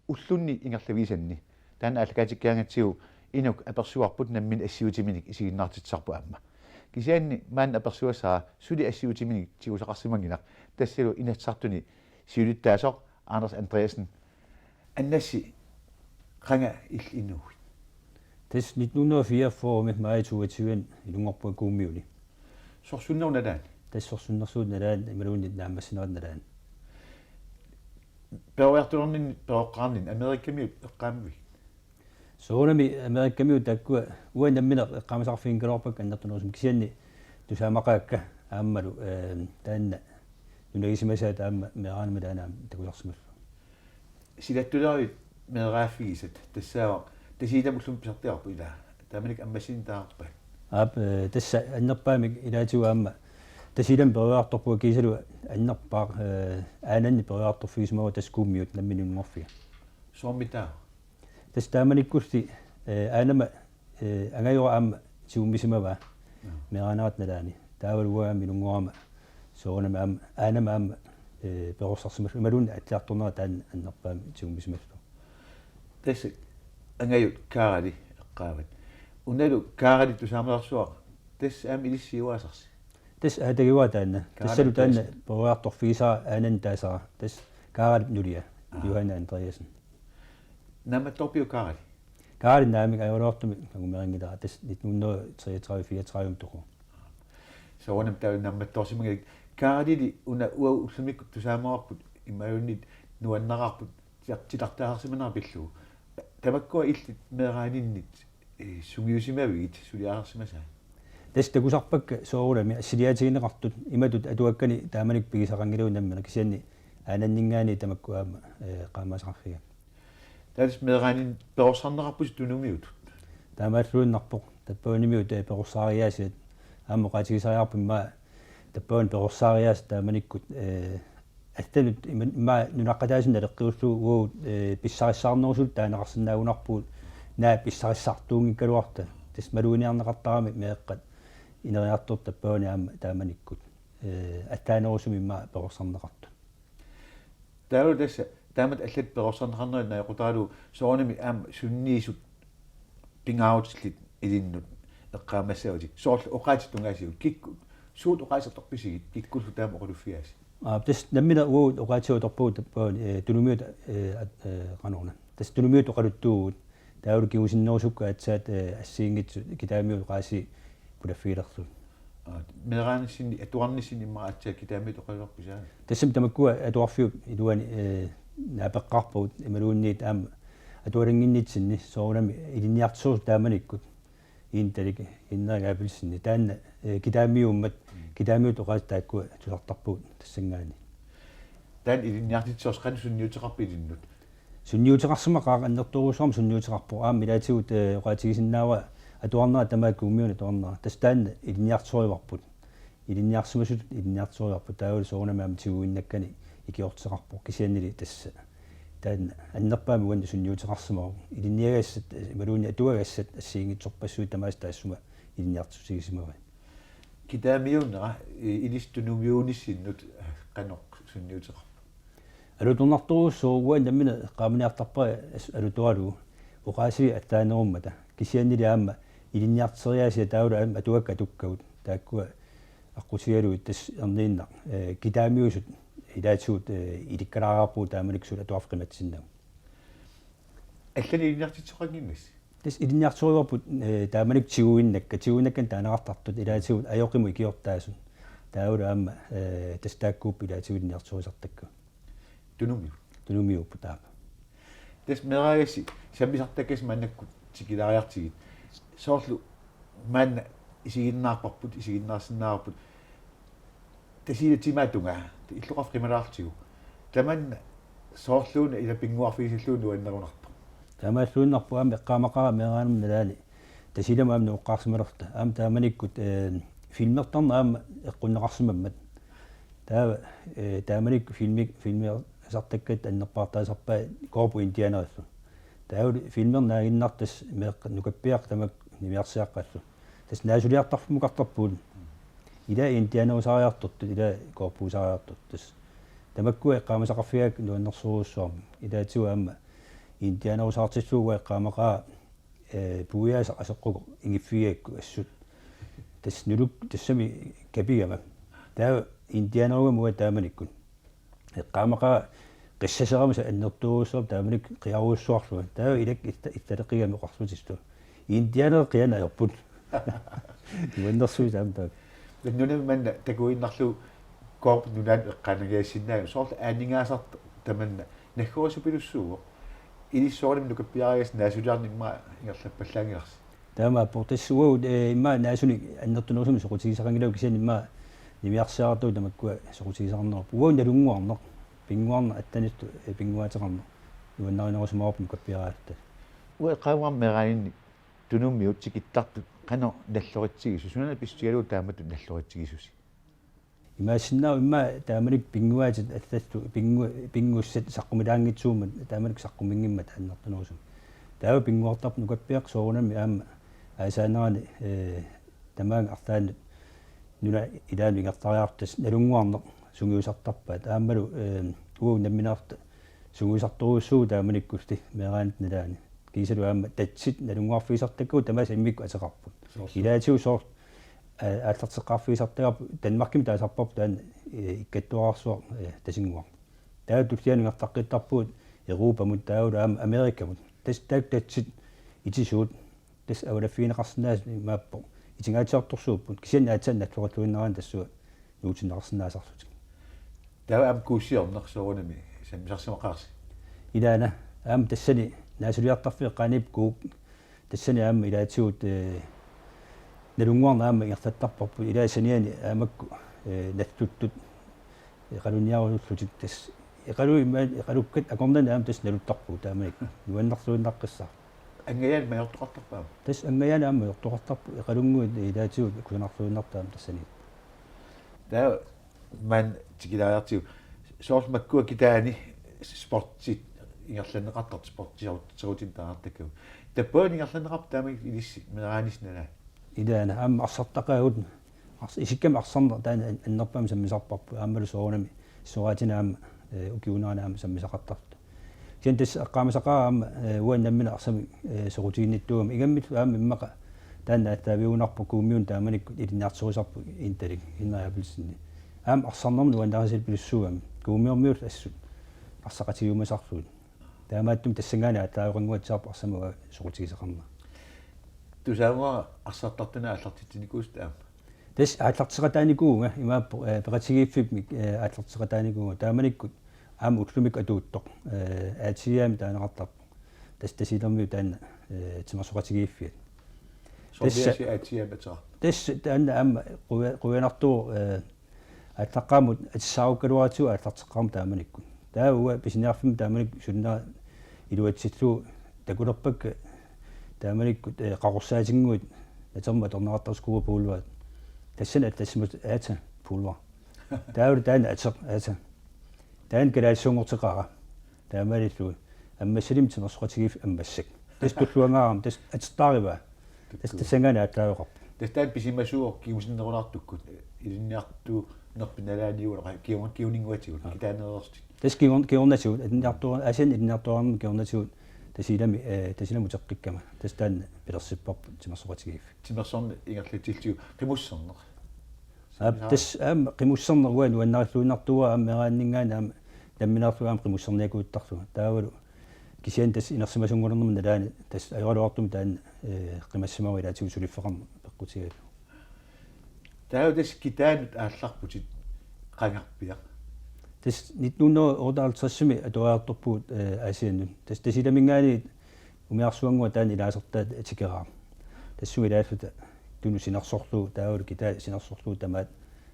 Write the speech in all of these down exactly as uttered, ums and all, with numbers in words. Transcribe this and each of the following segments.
Ullunni ingerlaviisanni taanna aallakaatikkaangatsigu inuk apersuarput nammineq assiutiminik isiginnaartitsisarput aamma. Kisianni maanna apersugassara suli assiutiminik tigusaqarsimannginnaq, tassalu Inatsisartuni siulittaasoq Anders Andreassen. Annassi, qanga illit inuuit? Tassa nitten hundrede og fireogfyrre maj toogtyve inunngorpunga Kuummiuni. Sorsunnerup nalaani? Tassa sorsunnersuup nalaani imaluunniit naammassinerup nalaani. Peroriartulerninni peroqqaarninni Amerikamiut eqqaamavigit? Soorunami Amerikamiut taakkua uanga nammineq eqqaamasaqarfiginngikkaluarpakka annertunerusumik, kisianni tusaamaqaakka aammalu, eh, taanna nunagisimasaat aamma meeraanermi taanna aamma takusarsimallugu. Silattuleruit meeraaffigisat tassaavoq Tasiilami ullumi pisartagarput, ilaa, taamanikkut ammassinneq taasarpaat? Aap, eh, tassa annerpaamik ilaatigut aamma Tasiilami peroriartorpunga kiisalu annerpaaq, eh, aananni peroriartorfigisimavunga tassa Kuummiut nammineq inunngorfiga. Soormitaava? Tassa taamanikkulli, eh, aanama, eh, angajora aamma tigummisimavaa. Joo. Meeraanerata nalaani. Taavalu uanga aamma inunngorama soorunami aamma, aanama aamma, eh, perorsarsimallugu imaluunniit alliartornera taanna annerpaamik tigummisimalluni. Tassa angajut Kaarali eqqaavat. Unalu Kaarali tusaamasarsuaq tassa aamma ilissi siuaasarsi? Tassa aatagigaa taanna. Kaarali. Tassalu taanna tusaasa peroriartorfigisara aananni taasara. Tassa Kaaralip nulia. Aa. Johanne Andreassen. Naammattoorpiuk Kaarali? Kaarali naamik, ajoraluartumik angumerinngilara, tassa nitten hundrede og treogtredive fireogtredive-mi toquvoq. Soorunami taava naammattoorsimanngilakka. Kaaralili una uagut ullumikkut tusaamavarput imaluunniit nuannaraarput titar-, titartaarsimanera pillugu. Tamakkua illit meeraaninnit, eh, sungiusimavigit suliarisimasaat? Tassa takusarpakka soorunami assiliaatigineqartut, imatut atuakkani taamanikkut pigisaqanngilagut nammineq, kisianni aananninngaanniit tamakku aamma, eh, eqqaamasaqarfigaakka. Taava tassa meeraaninni perorsarneqarputit tunumiutut? Taamaalluinnarpoq. Tappavani tunumiut, eh, perorsaariaasiat. Aamma oqaatigisariaqarpunga immaqa tappavani perorsaariaasat taamanikkut, eh, allanut ima-, immaqa nunaqqataasunut naleqqiullugu uagut, eh, pissarissaarnerusutut taaneqarsinnaagunarpugut, naak pissarissartuunngikkaluarluta. Tassa maluginiarneqartarami meeqqat ineriartortut tappavani aamma taamanikkut, eh, allaanerusumik immaqa perorsarneqartut. Taavalu tassa taamatut allatut perorsarneqarnerit najoqqutaralugu soorunami aamma sunniisut pingaarutillit ilinnut eqqaamassavatit. Soorlu oqaatsit tungaasigut, kikkut, suut oqaasii atorpisigit, kikkullu taama oqaluffigaasi? Aa, tassa nammineq uagut oqaatsigut atorpagut tappavani, eh, tunumiut, eh, at-, eh, qanoruna. Tassa tunumiut oqaluttuuvugut. Taavalu kingusinnerusukkut aatsaat, eh, assigiinngitsut kitaamiut oqaasii pulaffigilerlugit. Aa, meeraanissinni, atuarnissinni immaqa aatsaat kitaamiut oqalulerpisi? Tassami tamakkua atuarfiup iluani, eh, naapeqqaarpagut imaluunniit aamma atualannginnitsinni soorunami ilinniartitsisoq taamanikkut Iin Talik, Iin Erik Abelsen, taanna, eh, kitaamiummat, mm, kitaamiut oqaatsit taakkua tusartarpagut tassanngaanniit. Taanna ilinniartitsisoq qanoq sunniuteqarpa ilinnut? Sunniuteqarsimaqaaq, annertoorujussuarmik sunniuteqarpoq, aamma ilaatigut, eh, oqaatigisinnaavara atuarnera tamaat Kuummiuni atuarnera. Tassa taanna ilinniartisorivarput. Ilinniarsimasutut ilinniartisorivarput, taavalu soorunami aamma tiguinnakkani ikiorteqarpoq, kisiannili tassa taanna annerpaamik uannut sunniuteqarsimavoq. Ilinniagassat, eh, imaluunniit atuagassat assigiinngitsorpassuit tamaasa taassuma ilinniartitsissutigisimavai. Kitaamiuunera, eh, ilissi tunumiuunissinnut, eh, qanoq sunniuteqarpa? Alutornartorujussuuvoq, uanga nammineq eqqaamaniartarpara as-, alutoralugu oqaasii allaanerummata. Kisiannili aamma ilinniartitseriaasiat taavalu aamma atuakkat atukkagut. Taakkua aqqutigalugit tassa erniinnaq, eh, kitaamiusut ilaatigut, eh, ilikkalaariarpagut taamanikkut suli atuarfik qimatsinnagu. Allanik ilinniartitsisoqannginnassi? Tassa ilinniartisorivarput, eh, taamanikkut tiguinnakkat, tiguinnakkanik taaneqartartut ilaatigut ajoqimut ikiortaasut. Taavalu aamma, eh, tassa taakkuupput ilaatigut ilinniartisorisartakkagut. Tunumiut? Tunumiuupput, aap. Tassa meeraagassi sammisartakkasi maannakkut tikilaariartigit. Soorlu maanna isiginnaarparput, isiginnaarsinnaavarput. Tasiilap timaa tungaa, illoqarfik qimalaartigu. Tamanna soorluuna ila pinnguarfigisallugu nuannerunarpoq. Taamaalluinnarpoq, aamma eqqaamaqaara meeraanerma nalaani Tasiilami aamma nooqqaarsimalerluta. Aamma taamanikkut, eh, filmertarneq aamma eqqunneqarsimammat. Taava, eh, taamanikkut filmi-, filmerisartakkatit annerpaartaasarpaat Gårdbo Indianerillu. Taavalu filmerneq naaginnartoq tassa meeqqat nukappiaqqat tamakku niviarsiaqqallu. Tassa naasuliartarfiumaartarpugut. Ila indianerusariartortut, ila gårdbousariartortut. Tassa tamakkua eqqaamasaqarfigaakka nuannersorujussuarmik. Ilaatigut aamma Indianerusaartillugu eqqaamaqaaq, eh, puiaasa aseqqugu ingiffigigakku assut. Tassa nuluk tassami kapigama. Taava indianerugama uanga taamanikkut. Eqqaamaqaaq qissaseramik annertoorujussuarmik taamanikkut qiarujussuarlunga. Taava ilakka itta-, ittaleqigami oqarlutillu: Indianerit qianajorput. Nuannersuusoq aamma taakku. Nunami manna takuinnarlugu Coop Nunat eqqaanagiassinnaagu soorlu aningaasartoq tamanna naggorusupilussuuvoq. Ilissi soorunami nukappiaraagassi naasuliarneq immaqa ingerlappallaanngilarsi. Taamaappoq, tassa uagut, eh, immaqa naasunik annertunerusumik soqutigisaqanngilagut, kisianni immaqa niviarsiarartut tamakkua soqutigisaqarnerupput. Uagut nalunnguarneq, pinnguarneq, attanillu, eh, pinnguaateqarneq nuannarinerusimavarput nukappiaraagatta. Uanga eqqaamavara meeraaninni Tunumiut tikittartut qanoq nalloritsigisusi, suna pissutigalugu taamatut nalloritsigisusi? Imaassinnaavoq immaqa taamanikkut pinnguaatit allallu pinngu-, pinngussat saqqumilaanngitsuummat taamanikkut saqqumminngimmat annertunerusumik. Taava pinnguartarpoq nukappiaqqat soorunami aamma aasaanerani, eh, tamaanga arlaannut nunap ilaanut ingerlariarluta tassa nalunnguarneq sungiusartarpaat. Aammalu, eh, uagut nammineerluta sungiusartorujussuuvugut taamanikkulli meeraanitta nalaani. Kiisalu aamma tatsit nalunnguarfigisartakkagut tamaasa immikkut ateqarput. Soorlu? Ilaatigut soorlu, eh, aallarteqqaarfigisartagarput, Danmarkimi taasarparput taanna, eh, ikkattuararsuaq, eh, tasinnguaq. Taava tullianut ingerlaqqittarpugut Europamut taavalu aamma Amerikamut. Tassa taakku tatsit itisuut. Tassa avalaffigineqarsinnaasut imaappoq. Itingaatsiartorsuupput. Kisianni aatsaat nalloqaluinnaraanni tassunga nuutinneqarsinnaasarlutik. Taava aamma kuussiorneq soorunami sammisarsimaqaarsi? Ilaana, aamma tassani naasuliartarfik eqqaaniippoq Coop. Tassani aamma ilaatigut, eh, nalunnguarneq aamma ingerlattarparput, ilaat saniani aamma makku, eh, nalluttut, eh, eqalunniarullutik tassa. Eqalu-, ima-, eqalukkat akornanni aamma tassa naluttarpugut taamanikkut. Nuannerluinnaqqissaaq. Angajaanni majortoqartarpa aamma? Tassa angajaanni aamma majortoqartarpoq, eqalunnguit ilaatigut kusanarluinnartut aamma tassani. Taava maanna tikilaariartigu. Soorlu makkua kitaani sportit ingerlanneqartartut, sportserutinik taartakkagut. Tappavani ingerlanneqarpoq taamanikkut ilissi meeraanissi nalaani? Ilaana aamma arsartaqaagut. Ars-, isikkamik arsarneq taanna an-, annerpaamik sammisarparput. Aammalu soorunami soraatina aamma, eh, ukiuunerani aamma sammisaqartartut. Kisianni tassa eqqaamasaqaara aamma, eh, uanga nammineq arsamik, eh, soqutiginnittuugama. Ingammik aamma immaqa taanna aallaaviugunarpoq Kuummiuni taamanikkut ilinniartorisarput Intalik, Henrik Abelsen. Aamma arsarnermut nuannarisalerpilussuugami. Kuummiormiut assut arsaqatigiumasarlugit. Taamaattumik tassanngaanniit aallaaveqannguatsiarpoq arsamik uanga soqutigisaqarnera. Tusaavuara arsartartunut aallartitsinikuusut aamma? Tassa aallarteqataanikuuvunga, imaappoq, eh, peqatigiiffimmik, eh, aallarteqataanikuuvunga. Taamanikkut aamma ullumikkut atuuttoq, eh, A T M taaneqartarpoq. Tassa Tasiilermiut taanna, eh, timersoqatigiiffiat. Tassa, soorlu A T M ateqarpoq. Tassa taanna aamma quja-, qujanartuuvoq, eh, aallaqqaammut atissaarukkaluaratsigu aallarteqqaarmat taamanikkut. Taava uanga pisiniarfimmi taamanikkut sulinnera iluatsillugu takulerpakka taamanikkut, eh, qaqorsaatinnguit natermut atorneqartartut Skuret Boulevard. Tassani allassimasut aatsaat Boulevard. Taavalu taanna ateq aatsaat. Taanna kalaallisuunngorteqaara. Taamaalillugu Ammassalimmi timersoqatigiiffik Ammassak. Tassa tulluangaarami, tassa atertaarivaa. Tassa tassanngaanniit aallaaveqarpoq. Tassa taanna pisimasuuvoq kingusinnerulaartukkut, ilinniartuunerpit nalaani uulaqai kior-, kiorninnguatigut, aa, kitaaneereersut. Tassa kior-, kiornatigut, ilinniartua-, Aasianni ilinniartuaarnermi kiornatigut Tasiilami, eh, Tasiilamut uteqqikkama. Tassa taanna pilersipparput timersoqatigiiffik. Timersorneq ingerlatsillugu qimusserneq. Aap, tassa aamma qimusserneq uanga nuannarilluinnartuuara aamma meeraaninngaanniit aamma nammineerlunga aamma qimusserniakuuttarlunga. Taavalu kisianni tassa inersimasunngulernerma nalaani tassa ajoraluartumik taanna, eh, qimassimavara ilaatigut suliffeqarneq peqqutigalugu. Taava tassa kitaanut aallarputit qangarpiaq? Tassa nitten hundrede og otteoghalvtredsimi atuariartorpugut, eh, Aasiannut. Tassa Tasiilaminngaanniit umiarsuannguaq taanna ilaasortaata tikeraaq. Tassunga ilaalluta Tunut sinersorlugu, taavalu kitaa sinersorlugu tamaat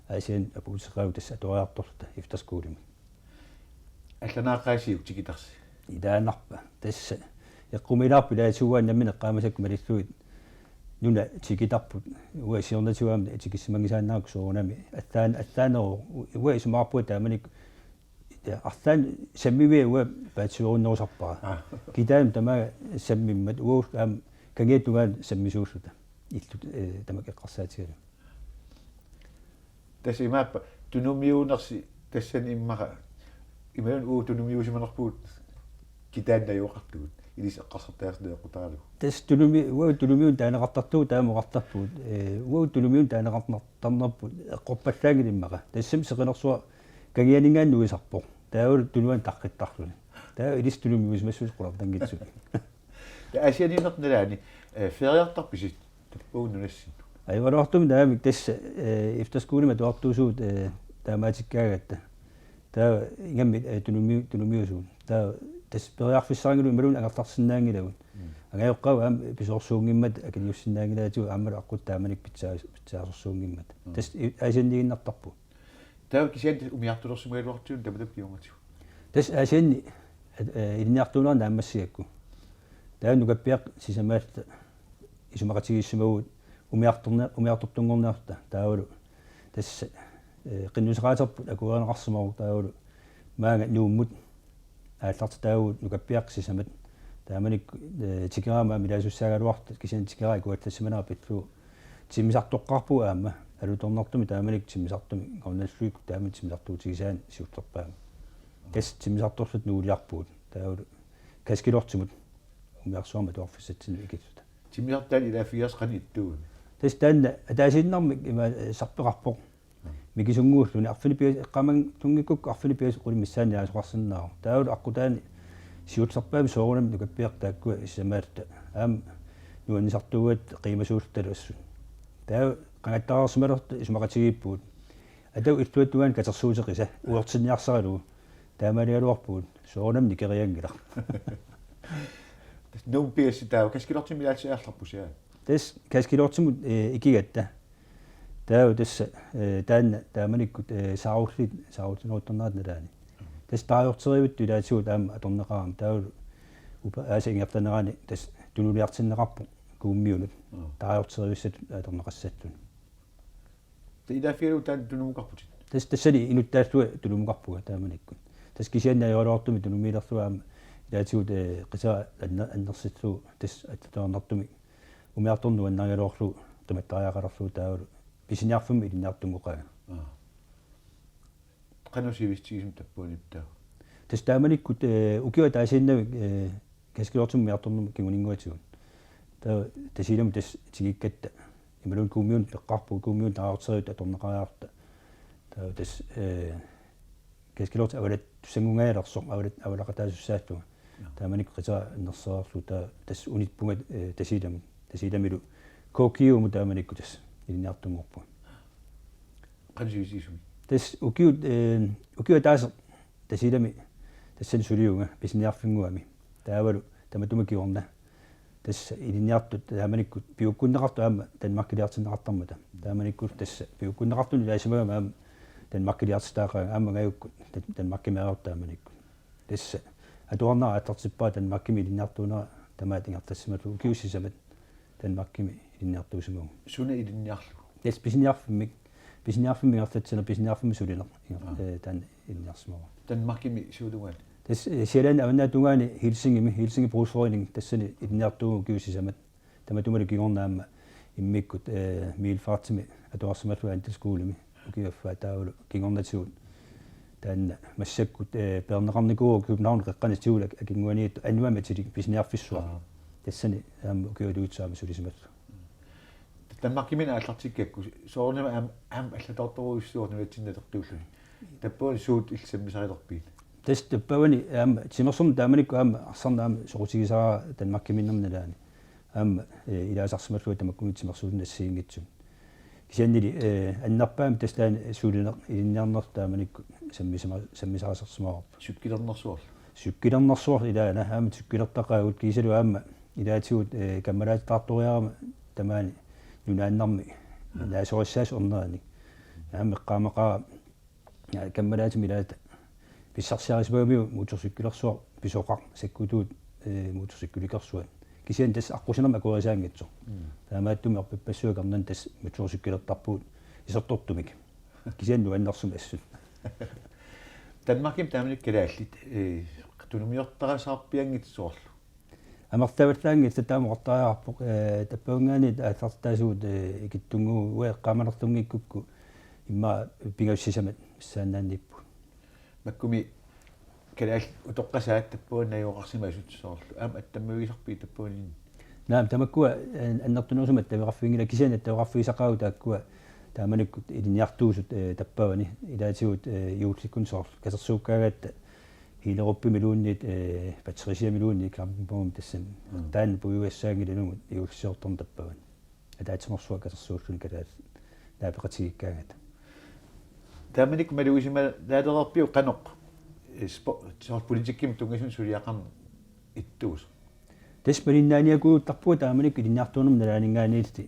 Aasiannut apuuteqaagut tassa atuariartorluta efterskolemi. Allanaaqqaasiuk tikitarsi? Ilaannarpa. Tassa eqqumiilaarpoq ilaatigut uanga nammineq eqqaamasakka malillugit nuna tikitarput. Uanga siornatigut aamma tikissimanngisaannarukku soorunami. Allaan-, allaaneruvoq. Uanga isumaqarpunga taamanikkut, ja, arlaannik sammiviat uanga paatsiveerunnerusarpara. Aa. Kitaanut tamaanga sammimmat uagut aamma kangiata tungaanut sammisuulluta. Illut, eh, tamakku eqqarsaatigalugit. Tassa imaappa tunumiuunersi tassani immaqa imaluunniit uagut tunumiuusimanerpugut kitaannajoqartugut. Ilissi eqqarsartariaqartoq eqqutaralugu. Tassa Tulumi-, uagut Tulumiunut taaneqartartugut taama oqartarpugut. Ee, uagut Tulumiunut taaneqartarnerput eqqorpallaanngilaq immaqa. Tassami seqinersuaq kangianinngaanniit nuisarpoq. Taavalu tunuani taqqittarluni. Taava ilissi Tulumiusimassuseq qularnanngitsoq. Ja Aasianniinnartut nalaani, ee, feriartarpisigit tappavunga nunassinni? Ajugaluartumik naamik tassa, ee, efterskolemi atuartuusugut, ee, taamaattikkaangatta. Taava ingammik, ee, Tulumi-, Tulumiusugut. Taava tassa periarfissaqanngilagut imaluunniit angerlarsinnaanngilagut. Mm. Angajoqqaavi aamma pisoorsuunngimmata akiliussinnaanngilaatigut aammalu aqqut taamanikkut pitsaa-, pitsaasorsuunngimmata. Mm. Tassa i-, Aasianniinnartarpugut. Taava kisianni tassa umiartulersimagaluartugut tamatuma kingornatigut. Tassa Aasianni, ee, ilinniartuunera naammassigakku. Taava nukappiaqqat sisamaallaat isumaqatigiissimavugut umiartorne-, umiartortunngorniarta taavalu tassa, ee, qinnuteqaaterput akuerineqarsimavoq taavalu maanga Nuummut aallartitaavugut nukappiaqqat sisamat. Taamanikkut, ee, tikeraat aamma ilaasussaagaluartut kisianni tikeraat ikuallassimanera pillugu timmisartoqqaarpugut aamma alutornartumik taamanikkut timmisartumik Grønlandsflykkut taamani timmisartuutigisaanni siullerpaamik. Tassa timmisartorluta Nuuliarpugut. Taavalu Kaskelotimut umiarsuarmut atuarfissatsinnut ikilluta. Timmisartaat ilaaffigigassaq qanoq ittuugami? Tassa taanna ataasiinnarmik ima, ee, sarpeqarpoq. Mikisunnguulluni arfineq-pingasut eqqaamallunngikkukku arfineq-pingasut qulit missaanni ilaasoqarsinnaavoq. Taavalu aqqutaani siullerpaamik soorunami nukappiaqqat taakkua sisamaallaat. Aamma nuannisartuugatta qiimasuulluta assut. Taava qangattareersimalerluta isumaqatigiippugut. Atagu illuatungaani katersuuteqisa uertinniarsaralugu. Taamaaligaluarpugut soorunami nikerianngilaq. Tassa Nuummi pigassat taava Kaskelotimut ilaatigut aallarpugut, aa? Tassa Kaskelotimut, ee, ikigatta. Taava tassa, ee, taanna taamanikkut, ee, saarulliit, saarulliineruttornerata nalaani. Tassa taarujorterivittut ilaatigut aamma atorneqarami taavalu upa-, aasap ingerlanerani tassa tunuliartinneqarpoq Kuummiunut. Mm. Taarujorterivissatut atorneqassalluni. Tassa ilaaffigalugu taanna tunumukarputit? Tassa tassani inuttaallunga tunumukarpunga taamanikkut. Tassa kisianni ajoraluartumik tunumiilerlunga aamma ilaatigut, ee, qisera anner-, annersillugu tassa allatut ajornartumik umiartorneq nuannarigaluarlugu qimattariaqalerlugu taavalu pisiniarfimmi ilinniartunngoqaanga. Aa. Qanoq sivisutigisumik tappavani ippaat? Tassa taamanikkut, ee, ukiup ataasiinnavik, ee, Kaskelotimut umiartornermut kinguninnguatigut. Taava Tasiilamut tassa tikikkatta imaluunniit Kuummiunut peqqaarpugut, Kuummiunut taarujorterivittut atorneqariarluta. Taava tassa, ee, Kaskelotit avalattussanngungajalersoq, avalat-, avalaqataasussaallunga. Joo. Taamanikkut qisera annersareerlugu taava tassa unippunga, ee, Tasiilamut. Tasiilamilu K G U-mut taamanikkut tassa ilinniartunngorpunga. Qanoq sivisutigisumik? Tassa ukiut, ee, ukiut ataaseq Tasiilami tassani suliunga pisiniarfinnguami. Taavalu tamatuma kingorna tassa ilinniartut taamanikkut piukkunneqartut aamma Danmarkiliartinneqartarmata. Taamanikkut tassa piukkunneqartuni ilaasimagama aamma Danmarkiliartitaaqaanga aamma angajukkut Dan-, Danmarkimi ajorta taamanikkut. Tassa atuarnera aallartippara Danmarkimi ilinniartuunera tamaat ingerlassimallugu ukiut sisamat Danmarkimi ilinniartuusimavugut. Suna ilinniarlugu? Tassa pisiniarfimmik, pisiniarfimmik ingerlatsineq, pisiniarfimmi sulineq inger-, Aa. ee, taanna ilinniarsimavara. Danmarkimi suutungaani? Tassa, ee, Sjællandip avannaata tungaani Helsingimi, Helsinge Brugsforening, tassani ilinniartuuvugut ukiut sisamat. Tamatumalu kingorna aamma immikkut, ee, Middelfartimi atuarsimallugu Andelskolemi ukiup affaa taavalu kingornatigut taanna massakkut, ee, peerneqarnikuuvoq Københavnip qeqqani tigullu akinnguaniittoq Anvamatilik pisiniarfissuaq. Aa. Tassani aamma ukiup atuutsit aamma sulisimallugu. Danmarkimi aallartikkakku soorunami aamma, aamma allatortorujussuuvoq nunatsinni naleqqiulluni. Tappavani suut illit sammisarilerpigit? Tassa tappavani aamma timersorneq taamanikkut aamma arsarneq aamma soqutigisara Danmarkimiinnermi nalaani. Aamma, ee, ilaasarsimallunga tamakkununnga timersuutinik assigiinngitsumik. Kisiannili, ee, annerpaamik tassa taanna sulineq, ilinniarneq taamanikkut sammisima-, sammisarsimavarput. Sukkilernersuarlu? Sukkilernersuarlu ilaana, aamma sukkilertaqaagut kiisalu aamma ilaatigut, ee, kammalaatitaartoriarama tamaani nunaannarmi Mm. naasorissaasut orneranik. Aamma eqqaamaqaara Ja, kammalaatima ilaata pissarsiarisimagamiuk motorcyklersuaq pisoqaq sakkutuut, ee, motorcykelersuat. Kisianni tassa aqqusinermi akuerisaanngitsoq. Mm. Taamaattumik orpippassuit akornanni tassa motorcyklertarpugut isertortumik. Kisianni nuannersumik assut. Danmarkimi taamanikkut kalaallit, ee, tunumiortarasaarpianngitsoq soorlu. Amerlavallaanngillat, taama oqartariaqarpoq, ee, tappavanngaanniit aallartitaasugut, ee, ikittunnguugut, uanga eqqaamanerlunngikkukku immaqa pingasut sisamat missaannaanniippugut. Makkumi Kalaallit utoqqasaat tappavani najugaqarsimasut soorlu. Aamma attammiugisarpit tappavani? Naamik, tamakkua, eh, annertunerusumik attaveqarfiginngilakka, kisianni attaveqarfigisaqaagut taakkua taamanikkut ilinniartuusut, eh, tappavani, ilaatigut, eh, juullikkut soorlu katersuukkaangatta Helleruppimiluunniit, eh, Fredericia-miluunniit Klampenborgimi tassani. Mm. Taanna puigugassaanngilaq inummut juullisiortorneq tappavani. Ataatsimeersuaq katersuulluni kalaallit naapeqatigiikkaangata. Taamanikkut malugisimalaalereerpiuk qanoq, eh, spo-, soorlu politikkimik tunngasut suliaqarneq ittuusoq? Tassa malinnaaniakuuttarpunga taamanikkut ilinniartuunerma nalaaninngaanniilluta,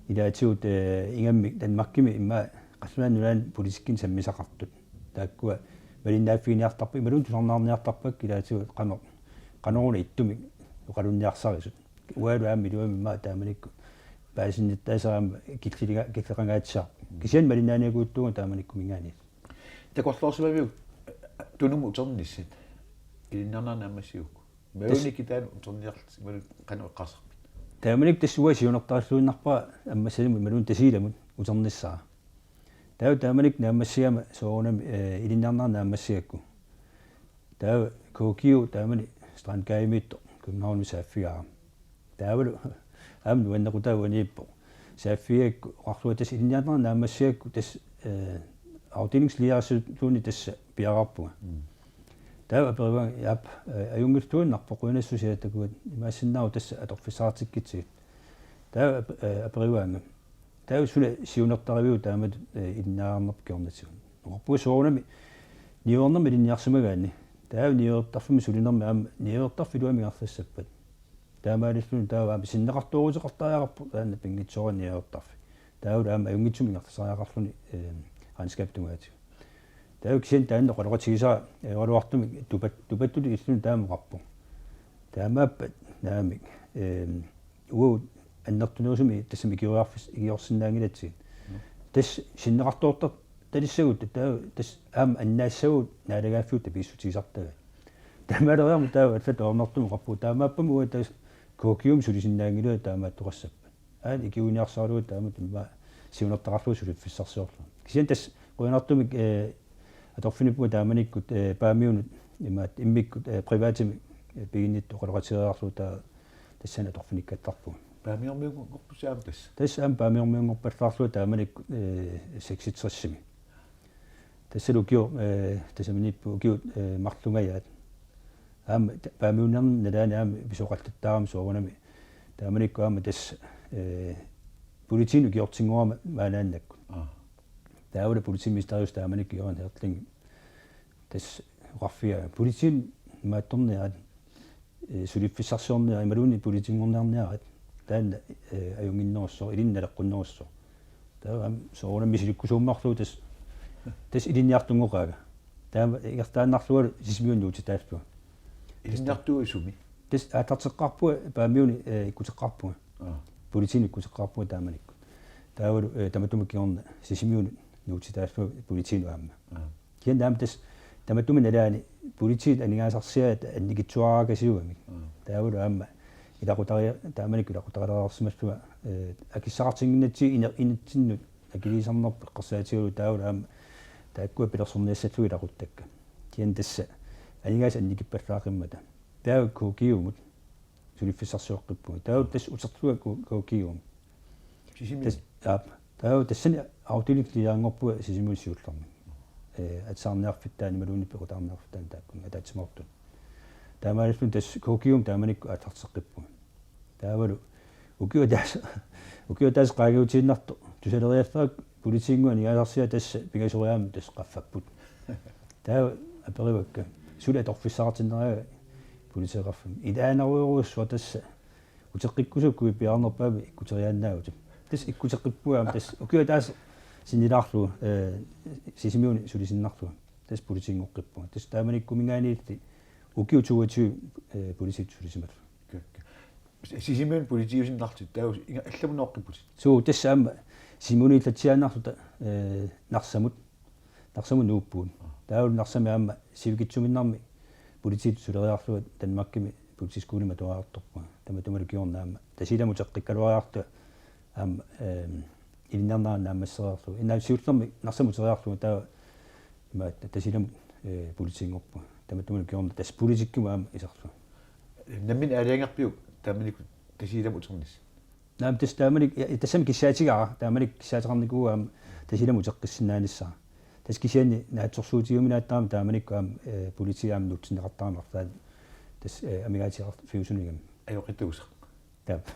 ilaatigut, eh, ingammik Danmarkimi immaqa qallunaat nunaanni politikkinik sammisaqartut. Taakkua malinnaaffiginiartarpakka, imaluunniit tusarnaarniartarpakka, ilaatigut qanoq, qanoruna ittumik oqalunniarsarisut. Uangalu aamma iluamik immaqa taamanikkut paasinnittaasera aamma killilinga-, killeqangaatsiarpoq. Kisianni malinnaaniakuuttuunga taamanikkuminngaanniit. Takorloorsimaviuk Tunumut uternissat? Ilinniarnerit naammassigukku. Imaluunniit kitaanut uterniarlutit, imaluunniit qanoq eqqarsarpit? Taamanikkut tassa uanga siunertarilluinnarpara Ammassalimut imaluunniit Tasiilamut uternissara. Taava taamanikkut naammassigama soorunami, eh, ilinniarnerit naammassigakku. Taava K G U taamani Strandgademiittoq Københavnimi saaffigaara. Taavalu aamma nuannequtaa uaniippoq. Saaffigigakku oqarlunga tassa ilinniarnerit naammassigakku tassa, eh, afdelingsledelsilluunniit tassa piareerpunga. Mm. Taava aperivaanga, jaap, eh, ajunngilluinnarpoq, qujanassusia, takuat imaassinnaavoq tassa atorfissaqartikkitsigit. Taava ap-, eh, aperivaanga: Taava suna siunertaraviuk taamatut, eh, ilinniarnerpit kingornatigut? Oqarpunga soorunami niuernermik ilinniarsimagaanni. Taava niuertarfimmi sulinermi aamma niuertarfik iluamik ingerlassappat. Taamaalilluni taava aamma sinneqartooruteqartariaqarpoq taanna pinngitsoorani niuertarfik. Taavalu aamma ajunngitsumik ingerlasariaqarluni, eh, regnskabip tungaatigut. Taava kisianni taanna oqaloqatigisara, eh, oqaluartumik tupat-, tupattutut illuni taama oqarpoq: Taamaappat naamik, eh, uagut annertunerusumik tassami ikioriarfis-, ikiorsinnaanngilatsigit. Mm. Tassa sinneqartoortartalissagut, taava tassa aamma annaassavagut naalagaaffiup tapiissutigisartagai. Taamaaleriarmat taava allatut ajornartumik oqarpunga: Taamaappami uanga tassa K G U-mi sulisinnaanngilanga taamaattoqassappat. Aana ikiuiniarsaralugu taamatut immaqa siunertaqarlunga suliffissarsiorlunga. Kisianni tassa qujanartumik, eh, atorfinippunga taamanikkut, eh, Paamiunut imaattoq immikkut, eh, privatimik, eh, piginnittut oqaloqatigereerlugu taava tassani atorfinikkattarpunga. Paamiormiunngorpusi aamma tassa? Tassa aamma Paamiormiunngorpallaarlunga taamanikkut, eh, seksogtresimi. Tassalu ukioq, eh, tassaniippoq ukiut, eh, marlungajaat. Aamma ta-, Paamiunnarnermi nalaani aamma pisoqallattaarami soorunami. Taamanikkut aamma tassa, eh, politiinut ikiortinngorama maanaannakkut. Aa. Taavalu politimesterip taamanikkut Jørgen Hertling tassa oqarfigaa: Politiinut imaattorniarit, eh, suliffissarsiorniarit imaluunniit politiinngorniarniarit, taanna, eh, ajunnginnerussaaq, ilinnut naleqqunnerussaaq. Taava aamma soorunami misilikkusuummarlugu tassa, tassa ilinniartunngoqaanga. Taava ingerlaannarlungalu Sisimiuni nuutitaallunga. Ilinniartuuva sumi? Tassa aallarteqqaarpunga Paamiuni, eh, ikkuteqqaarpunga. Aa. Politiinut ikkuteqqaarpunga taamanikkut. Taavalu, eh, tamatuma kingorna Sisimiuni nuutitaallunga politiinut aamma. Aa. Kisianni aamma tassa tamatuma nalaani politiit aningaasarsiaat annikitsuaraakasiugamik. Mm. Taavalu aamma ilaqutari-, taamanikkut ilaqutariilersimallunga, eh, akissaqartinnginnatsigit ine-, inatsinnut akiliisarnerput eqqarsaatigalugu taavalu aamma taakkua pilersorniassallugit ilaquttakka. Kisianni tassa aningaasat annikippallaaqqimmata. Taava K G U-mut suliffissarsioqqippunga. Taava tassa uterlunga K-, K G U-mi. Sisimiuni? Tas-, aap. Taava tassani afdelingslederinngorpunga Sisimiuni siullermi. Eh, atisaarniarfittaani imaluunniit pequtaarniarfittaani taakkununnga ataatsimoortut. Taamaalilluni tassa K G U-mi taamanikkut aallarteqqippunga. Taavalu ukioq ataaseq, ukioq ataaseq qaangiutiinnartoq tusaleriallarakku politiinngooq aningaasarsiaat tassa pingasoriaammik tassa qaffapput. Taava aperivakka: Suli atorfissaqartinneriarpit politeeqarfimmi? Ilaanarujorujussuaq tassa uteqqikkusukkuit piaarnerpaamik ikkuteriaannaavutit. Tassa ikkuteqqippunga aamma tassa ukioq ataaseq sinnilaarlugu, eh, Sisimiuni sulisinnarlunga. Tassa politiinngoqqippunga. Tassa taamanikkuminngaanniilli ukiut toogtyve, eh, politiit sulisimallunga. Sisimiuni politiiusinnarlutit, taava inga-, allamut nooqqipputit? Suu, tassa aamma Sisimiuniillatsiaannarluta, eh, Narsamut. Narsamut nuuppugut. Aa. Taavalu Narsami aamma sivikitsuminnarmi politiitut suleriarlunga Danmarkimi politiskolimi atuariartorpunga. Tamatumalu kingorna aamma Tasiilamut uteqqikkaluariarlunga aamma, ehm, ilinniarnerit naammassereerlunga. Inna siullermik Narsamut uteriarlunga taava imaattoq Tasiilamut, eh, politiinngorpunga. Tamatuma ukiorn tassa politikkimut aamma iserlunga. Nammineq aalajangerpiuk taamanikkut Tasiilami uternissat? Naamik, tassa taamanikkut, ja, tassami kissaatigaara, taamanikkut kissaateqarnikuuara aamma Tasiilami uteqqissinnaanissara. Tassa kisianni naatsorsuutigiuminaattarami taamanikkut aamma, eh, politiit aamma nuutsinneqartarami arlaat. Tassa, eh, amigaatigeqarfiusunigami. Ajoqituusaq. Taap.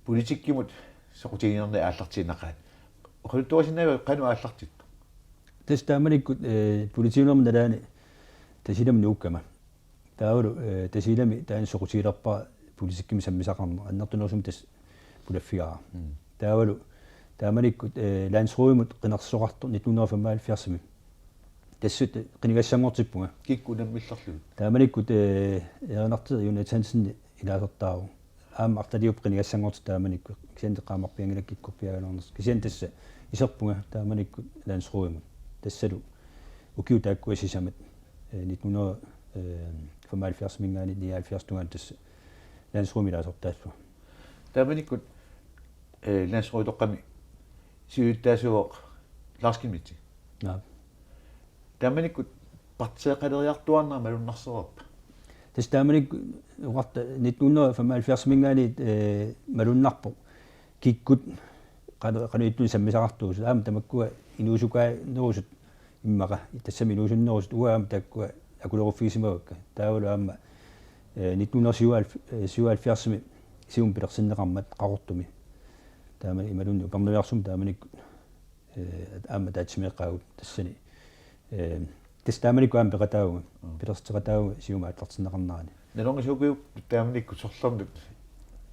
Politikkimut soqutiginerni aallartiinnaqaat. Oqaluttuarisinnaavit qanoq aallartittoq? Tassa taamanikkut, eh, politiinnermi nalaani Tasiilami nuukkama. Taavalu, eh, Tasiilami taanna soqutigilerpara politikkimik sammisaqarneq, annertunerusumik tassa pulaffigaara. Mm. Taavalu taamanikkut, eh, landsrådimut qinersisoqartoq nitten hundrede og femoghalvfjerdsimi. Tassa qinigassanngortippunga. Kikkut unammillerlugit? Taamanikkut, eh, erinartoq Jonathansen ilaasortaavoq. Aamma arlaliupput qinigassanngortitut taamanikkut. Kisianni qaamarpianngilakka kikkorpiaagaluarnersut. Kisianni tassa iserpunga taamanikkut landsrådimut. Tassalu ukiut taakkua sisamat, eh, nitten hundrede og femoghalvfjerdsimiingaanniit nioghalvfjerds tungaanut tassa landsrådimi ilaasortaallunga. Taamanikkut, eh, landsråditoqqami siulittaasuuvoq Lars Kim-Nielsen. Naamik. Taamanikkut partiiqaleriartuaannarmat malunnarsereerpa? Tassa taamanikkut oqarta nitten hundrede og femoghalvfjerdsimiingaanniit, eh, malunnarpoq kikkut qano-, qanoq ittunik sammisaqartuusut, aamma tamakkua inuusukaanerusut immaqa, tassami inuusunnerusut, uanga aamma taakkua akuleruffigisimavakka. Taavalu aamma, eh, nitten hundrede og syvoghalvfjerdsimi Siumut pilersinneqarmat Qaqortumi. Taama imaluunniit Upernaviarsumut taamanikkut, eh, aamma ataatsimeeqqaagut tassani. Eh, tassa taamanikkut aamma peqataavunga. Mm. Pilersitseqataavunga Siumut aallartinneqarnerani. Nalornisuukujuk taamanikkut sorlermut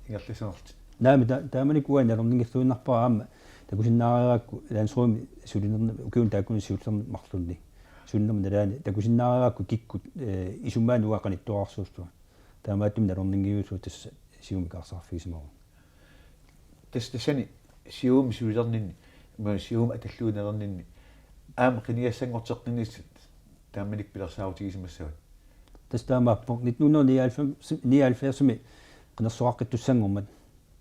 ingerlassanerlutit? Naamik, ta-, taamanikkut uanga nalorninngilluinnarpara aamma takusinnaareerakku landsrådimi sulinerni ukiuni taakkunani siullerni marlunni. Sulinerma nalaani takusinnaareerakku kikkut, eh, isumaanni uanga qanittuararsuullunga. Taamaattumik nalorninngilluinnarlugu tassa Siumut ikaarsaarfigisimavunga. Tassa tassani Siumumi sulilerninni, ima Siumut atalluinnalerninni, aamma qinigassanngorteqqinnissat taamanikkut pilersaarutigisimassavat? Tassa taamaappoq nitten hundrede og nioghalvfems, nioghalvfjerdsimi qinersisoqaqqittussanngormat.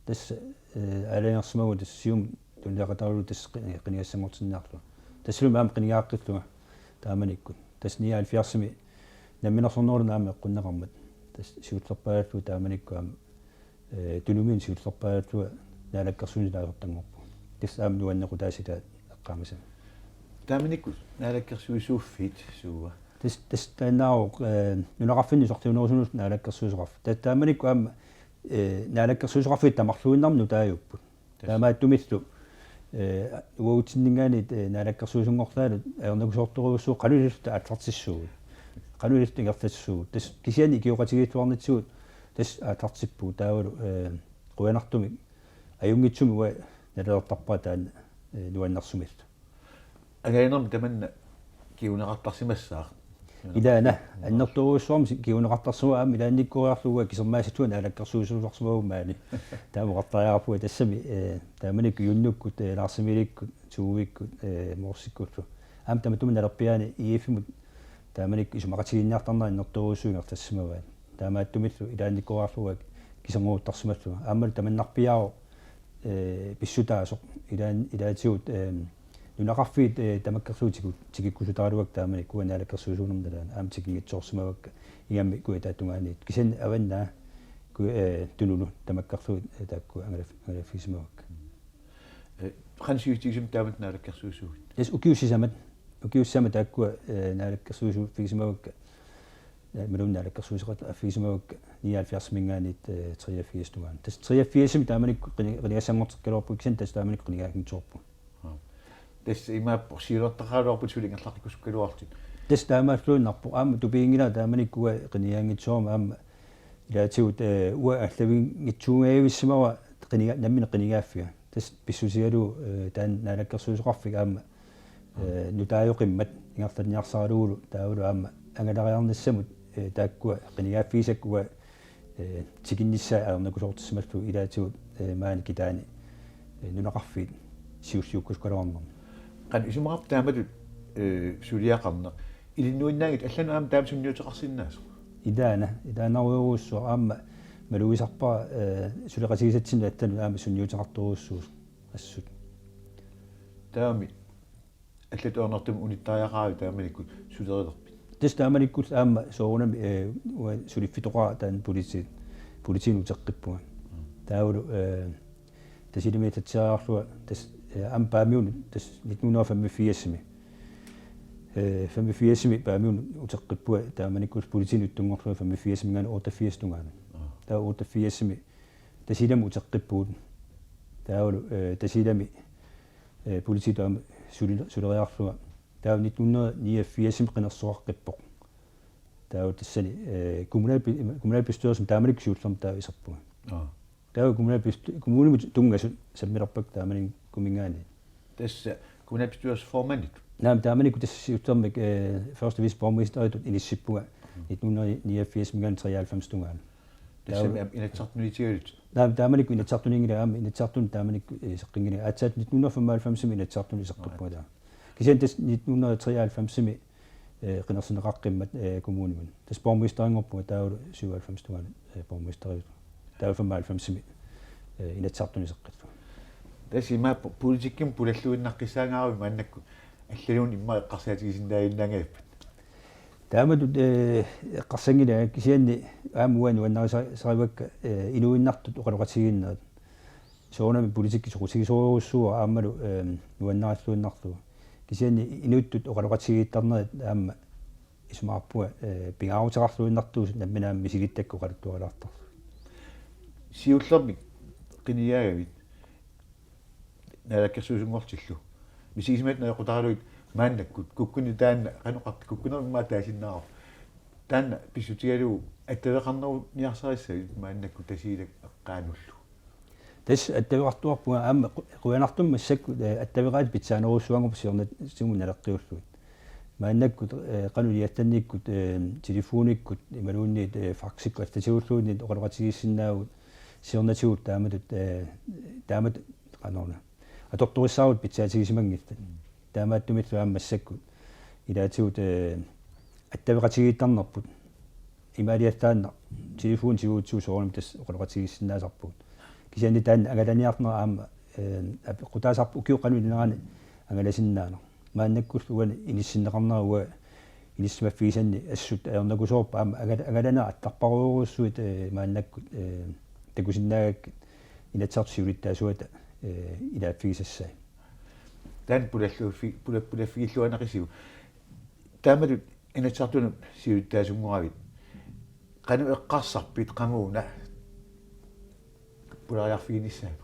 Tassa, eh, aalajangersimavugut tassa Siumut tunuliaqataalugu tassa qi-, qinigassanngortinniarlugu. Tassalumi aamma qinigaaqqillunga taamanikkut. Tassa nioghalvfjerdsimi namminersornerulluunniit aamma eqqunneqarmat. Tassa siullerpaallugu taamanikkut aamma, eh, Tunumiunut siullerpaallugu naalakkersuisunut ilaasortanngorpugut. Tassa aamma nuannequtaasitaa eqqaamasama. Taamanikkut naalakkersuisuuffiit suua? Tassa, tassa taannaavoq, eh, nunaqarfinni usorliunerusunullu naalakkersuisoqarfik. Tassa taamanikkut aamma, eh, naalakkersuisoqarfiit tamarluinnarmik nutaajupput. Tassa. Taamaattumillu, eh, uagutsinninngaanniit, eh, naalakkersuisunngorlaalu ajornakusoortorujussuuvoq qanoq ililluta aallartissuugut. Qanoq ililluta ingerlatissuugut. Tassa kisianni ikioqatigiilluarnitsigut tassa aallartippugut taavalu, eh, qujanartumik ajunngitsumik uanga nalilertarpara taanna, eh, nuannersumillu. Angalanermi tamanna kinguneqartarsimassaaq. Ilaana, annertoorujussuarmik kinguneqartarsimavoq aamma ilaannikkooriarlugu uanga kisermaassutut naalakkersuisuusarsimavunga maani. Taama oqartariaqarpunga tassami, eh, taamanikkut Junnukkut, eh, Lars Emilikkut, Tuvikkut, eh, Morsikkullu. Aamma tamatuma nalerpiaani I F-imut taamanikkut isumaqatigiinniartarnerat annertoorujussuuvoq ingerlassimavaat. Taamaattumillu ilaannikkooriarlugu uanga kiserngoruttarsimallugu. Aammalu tamannarpiaavoq, eh, pissutaasoq ilaan-, ilaatigut, eh, nunaqarfiit, eh, tamakkerlugu tiku-, tikikkusutaraluakka taamanikkut uanga naalakkersuisuunerma nalaani aamma tikinngitsoorsimavakka ingammik kujataata tungaaniittut. Kisianni Avannaa ku-, eh, Tunulu tamakkerlugit, eh, taakku angalaf-, angalaffigisimavakka. Eh, qanoq sivisutigisumik taamatut naalakkersuisuugit? Tassa ukiut sisamat, ukiut sisamat taakkua, eh, naalakkersuisuuffigisimavakka. Ja, imaluunniit naalakkersuisoqataaffigisimavakka nioghalvfjerdsimiingaanniit, eh, treogfirsip tungaanut. Tassa treogfirsimi taamanikkut qini-, qinigassanngorteqqikkaluarpugut kisianni tassa taamanikkut qinigaanngitsoorpugut. Aa. Tassa imaappoq siunertaqaraluarput suli ingerlaqqikkusukkaluarlutit. Tassa taamaalluinnarpoq aamma tupiginngilanga taamanikkut uanga qinigaanngitsoorama aamma ilaatigut, eh, uanga allavinngitsuugavissimavara qiniga-, nammineq qinigaaffiga. Tassa pissutigalugu, eh, taanna naalakkersuisoqarfik aamma, eh, nutaajoqimmat ingerlanniarsaralugulu taavalu aamma angalariarnissamut, eh, taakkua qinigaaffigisakka uanga, eh, tikinnissaat ajornakusoortissimallugu ilaatigut, eh, maani Kitaani, eh, nunaqarfiit siulliukkusukkaluarnermi. Qanoq isumaqarpa taamatut, eh, suliaqarneq? Ilinnuinnaanngitsoq allanut aamma taama sunniuteqarsinnaasoq? Ilaana, ilaannarujoorujussuaq aamma malugisarpara, eh, suleqatigisatsinnut allanut aamma sunniuteqartorujussuusoq assut. Taamami allatut ajornartumik unittariaqaravit taamanikkut sulerilerpit? Tassa taamanikkut aamma soorunami, eh, uanga suliffitoqaara taanna politiit, politiinut uteqqippunga. Taavalu, eh, Tasiilami inatsiseriarlunga tassa, eh, aamma Paamiunut tassa nitten hundrede og femogfirsimi. Eh, femogfirsimi Paamiunut uteqqippunga taamanikkut politiinut ittunngorlunga femogfirsiminngaanniit otteogfirsip tungaanut. Taava otteogfirsimi Tasiilami uteqqippugut. Taavalu, eh, Tasiilami, eh, politiitut aamma suli-, suleriarlunga. Taava nitten hundrede niogfirsimi qinersisoqaqqippoq. Taava tassani, eh, kommunalbi-, kommunalbestyrelsimi taamanikkut siullermik taava iserpunga. Aa. Taava kommunalbest-, kommunimut tunngasut sammilerpakka taamanikkuminngaanniit. Tassa kommunalbestyrelsesformanditut? Naamik, taamanikkut tassa siullermik, eh, første viceborgmesteritut inissippunga nitten hundrede niogfirsiminngaanniit treoghalvfemsip tungaanut. Tassami Inatsisartuniitigalutit? Naamik, taamanikkut Inatsisartuniinngilanga, aamma Inatsisartunut taamanikkut, eh, iseqqinngilanga. Aatsaat nitten hundrede femoghalvfemsimi Inatsisartunut iseqqippunga taava. Kisianni tassa nitten hundrede treoghalvfemsimi, eh, qinersineqaqqimmat, eh, kommunimut. Tassa borgmesterinngorpunga taavalu syvoghalvfemsip tungaanut, eh, borgmesteriusunga. Taavalu femoghalvfemsimi, eh, Inatsisartunut iseqqippara. Tassa ima po-, politikkimut pulalluinnaqqissaangaaravit maannakkut allanuunit immaqa eqqarsaatigisinnaajunnaanngillat? Taamatut, eh, eqqarsanngilanga kisianni aamma uanga nuannarisarivakka, eh, inuinnartut oqaloqatigiinnerat. Soorunami politikki soqutigisorujussuuara aammalu, ehm, nuannarilluinnarlugu. Kisianni inuttut oqaloqatigiittarnerit aamma isumaqarpunga, eh, pingaaruteqarluinnartuusut nammineq aamma misilittakkat oqaluttuarilaartarlugit. Siullermik qinigaagavit naalakkersuisunngortillu. Misigisimasatit najoqqutaralugit maannakkut kukkuneq taanna qanoq oqarta, kukkunermik immaqa taasinnaavarput. Taanna pissutigalugu attaveqarneruniarsarissavit maannakkut Tasiilaq eqqaanullu? Tassa attaveqartuarpunga aamma qu-, qujanartumik massakkut, eh, attaveqaatit pitsaanerujussuanngorput siornatigut naleqqiullugit. Maannakkut, eh, qanoq iliattannikkut, eh, telefonikkut imaluunniit, eh, faxikkut allatigulluunniit oqaloqatigiissinnaavugut siornatigut taamatut, eh, taamatut qanoruna atortorissaarutit pitsaatigisimanngillat. Taamaattumillu aamma massakkut ilaatigut, eh, attaveqatigiittarnerput. Imaaliallaannaq telefoni tiguutsigu soorunami tassa oqaloqatigiissinnaasarpugut. Kisianni taanna angalaniarneq aamma, eh, apeqqutaasarpoq ukiup qanoq ilinerani angalasinnaaneq. Maannakkullu uani inissinneqarnera uanga inissisimaffigisanni assut ajornakusoorpoq aamma angala-, angalaneq attarparujussuit, eh, maannakkut, eh, takusinnaagakkit Inatsisartut siulittaasuata, eh, ilaaffigisassai. Taanna pulalluuffi-, pula-, pulaffigilluaneqisiuk. Taamatut Inatsisartunut siulittaasunngoravit. Qanoq eqqarsarpit qamuuna pulariarfiginissaanut?